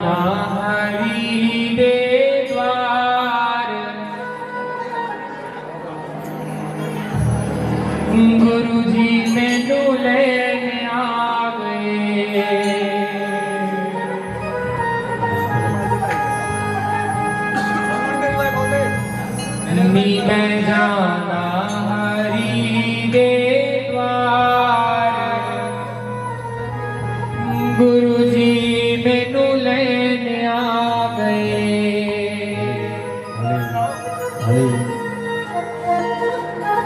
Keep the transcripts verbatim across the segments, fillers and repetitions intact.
हरि दे द्वार। गुरु जी मैनू लेने आ गए। नी मैं जाना हरि दे द्वार, गुरु जी मैनू लेने आ गए।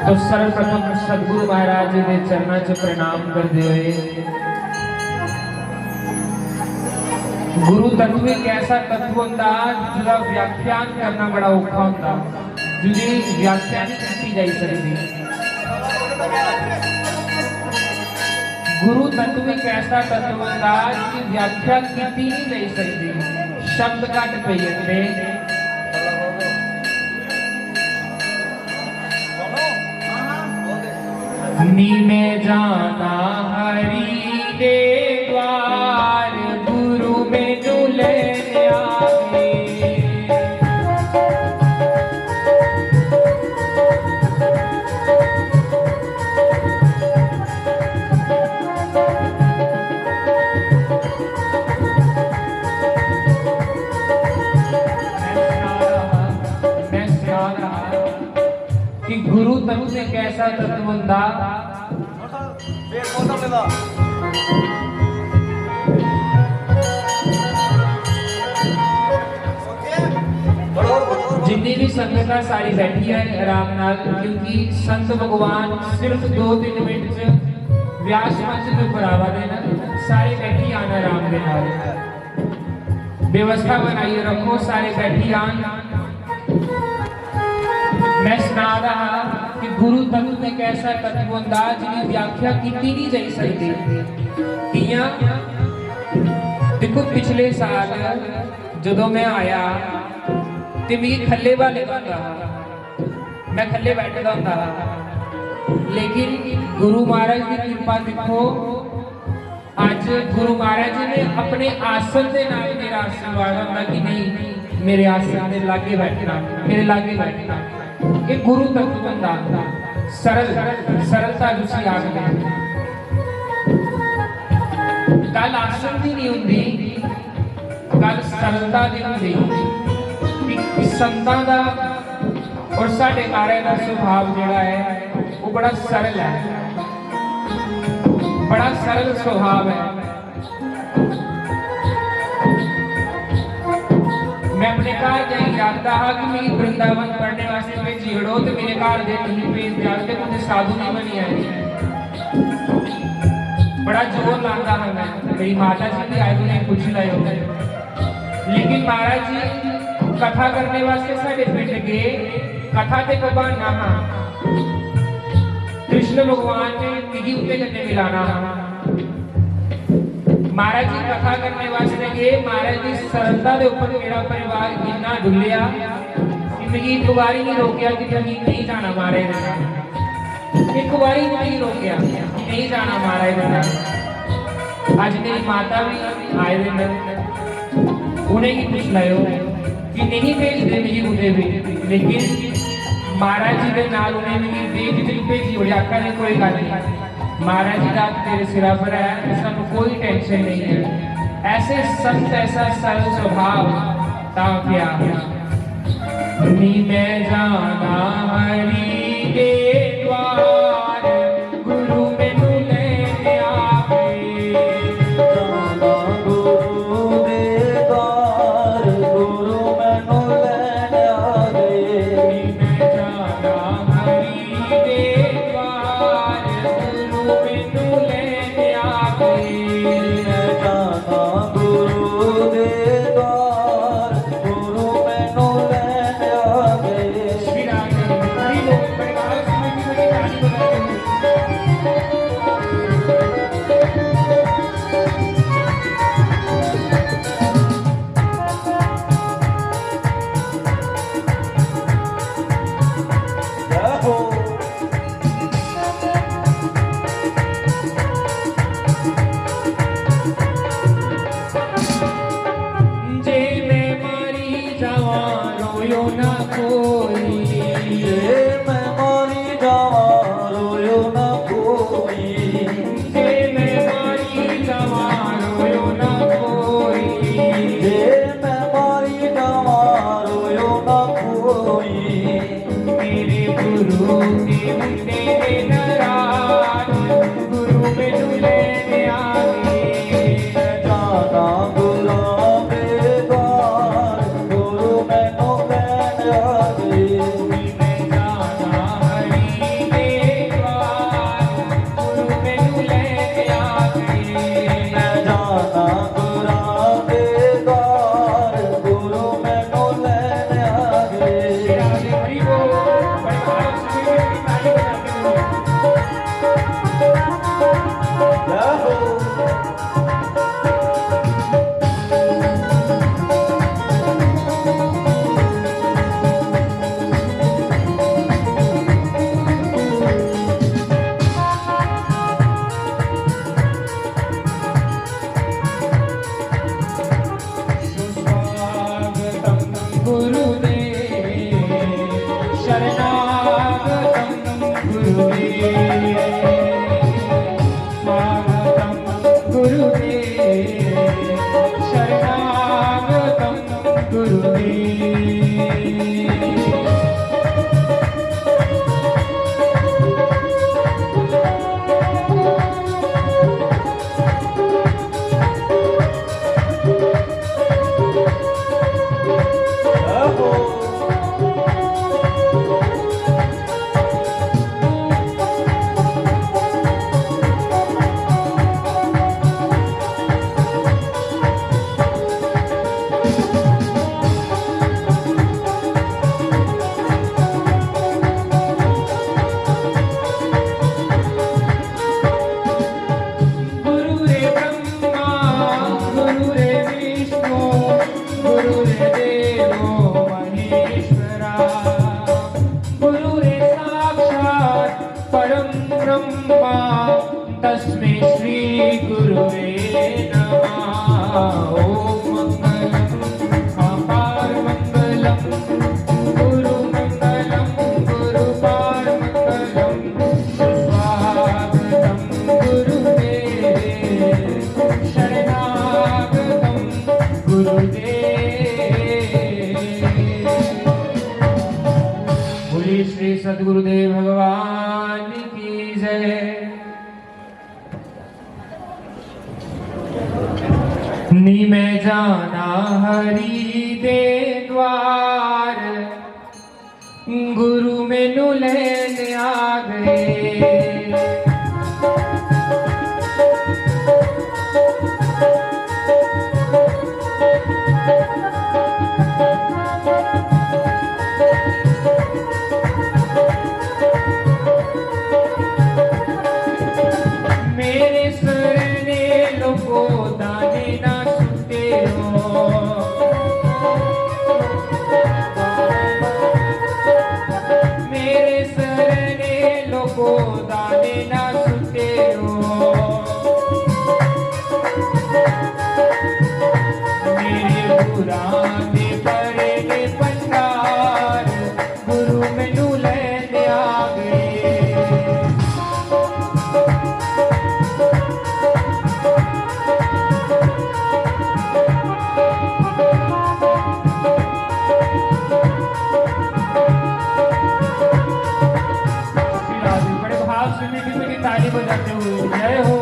तो सर्वप्रथम सतगुरु महाराज जी के चरणों च प्रणाम करते हुए, गुरु तत्व एक ऐसा तत्व होंदा जिसका व्याख्यान करना बड़ा औखा होंदा, जिसकी व्याख्या नहीं की जाई सकती। गुरु तत्व एक ऐसा तत्व होंदा जिसकी व्याख्या की नहीं जाई सकती। शब्द घट पई जंदे। नी मैं जाना हरि दे द्वार, गुरु मैनू लेने आ गए। मैं सुना रहा, मैं सुना रहा कि गुरु तत्व एक ऐसा तत्व होंदा। जिन्नी भी संगत सारी बैठी है आराम नाल, क्योंकि संत भगवान सिर्फ दो तीन मिनट च व्यास मंच के ऊपर आवा दे ना, सारे बैठी आना आराम के नाल। व्यवस्था बनाइए रखो, सारे बैठी आन। मैं सुना रहा कि गुरु तत्व एक ऐसा तत्व होंदा जिसकी व्याख्या की नहीं जाई सकती। कियां? देखो, पिछले साल जदों मैं आया ते मिगी खल्ले वाले होंदा हा, मैं खल्ले बैठे दा होंदा हा, लेकिन गुरु महाराज की कृपा देखो, अज गुरु महाराज जी ने अपने आसन दे नाल मेरा आशीर्वाद होंदा कि नहीं, मेरे आसन दे लागे बैठना, मेरे लागे बैठना। ये गुरु तत्व होंदा, सरल, सरलता जिसी आखदे। गल आसन दी नहीं होंदी, गल सरलता दी होंदी कि संतां दा और साढ़े महाराज दा सुभाव जेड़ा है, वो बड़ा सरल है, बड़ा सरल सुभाव है। मैं अपने घर जाई जाता हा कि मिगी वृंदावन पढ़ने वास्ते भेजी ओड़ो, ते मेरे घर दे नहीं भेजदे, ते कुछ साधु नहीं बनी आए। बड़ा जोर लांदा हा मैं, मेरी माता जी भी आए, उन्हें पूछ लायो। लेकिन महाराज जी कथा करने वास्ते साढ़े पिंड गए, कथा ते का बहाना हा, कृष्ण भगवान ने मिगी उंदे कन्नै मिलाना हा। महाराज जी कथा करने वास्ते गए, महाराज जी सरलता दे ऊपर मेरा परिवार इन्ना डुल्लिया कि मिगी इक बारी नहीं रोकेया कि तुसीं नहीं जाना महाराज दे नाल। इक बारी भी नहीं रोकेया कि नहीं जाना महाराज दे नाल। अज मेरी माता भी आए दे न, उ'नेंगी पुच्छी लैओ कि नहीं भेजदे मिगी कुतै बी, लेकिन महाराज जी दे नाल उ'नें मिगी बेझिझक भेजी ओड़ेआ, आखा दे कोई गल्ल नहीं, महाराज जी दा हत्थ तेरे सिरा पर है, ते सानू कोई टेंशन नहीं है। ऐसे संत, ऐसा सरल स्वभाव, तां क्या। नी मैं जाना हरि दे द्वार, गुरु मैनू लेने आवे। जाना गुरु दे द्वार, गुरु मैनू लेने आवे। नी मैं जाना हरि दे द्वार, गुरु मैनू लेने आवे। नी मैं जाना गुरु दे द्वार, गुरु मैनू लेने आवे। श्री राम जी, श्री बोल। ना कोई। जे मैं मारी जावां, रोयो ना कोई। जे मैं मारी जावां, रोयो ना कोई। जे मैं मारी जावां, रोयो ना कोई। मेरे गुरु देव तेरे नाराज, गुरु मैनू लेने आ गए। मैं जाना गुरां दे द्वार, गुरु मैनू लेने आ गए। मैं जाना हरि दे द्वार, गुरु मैनू लेने आ गए। मैं जाना गुरां दे द्वार, गुरु मैनू लेने आ गए। हरि बोल, बड़े भाव से ताली बजाते हुए। जय हो। स्वागतम गुरुदेव, शरणागतम गुरुदेव, स्वागतम गुरुदेव, शरणागतम गुरुदेव। गुरु रे ब्रह्मा, गुरु रे विष्णु, गुरु रे देवो महेश्वरा। गुरु रे साक्षात परम ब्रह्मा, तस्मै श्री गुरुवे नमः। ॐ मङ्गलम् अपार मङ्गलम्, गुरु मङ्गलम् गुरु पार मङ्गलम्। सुस्वागतं गुरुदेव, शरणागतं गुरुदेव। बोलिए श्री सद्गुरुदेव भगवान की जय। नी मैं जाना हरि दे द्वार, गुरु मैनू लेने आ गए। मेरे सरने लोगो दाने ना सुते हो। मेरे सरने लोगो दाने ना सुते हो। मेरे गुरां दे भरे दे भंडार, गुरु मैनू लेने आ गए। बड़े भाव से मीठी मीठी ताली बजाते हुए जय हो।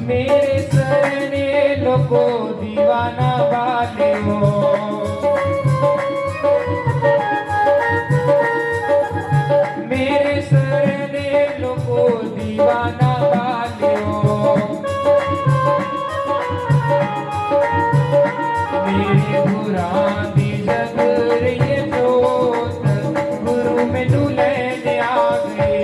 मेरे सरने लोगो दीवाना बाल्यो। मेरे सरने लोगो दीवाना बाल्यो। मेरे गुरां दी जग रही जोत, गुरु मैनू लेने आ गए।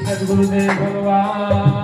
सतगुरुदेव भगवान।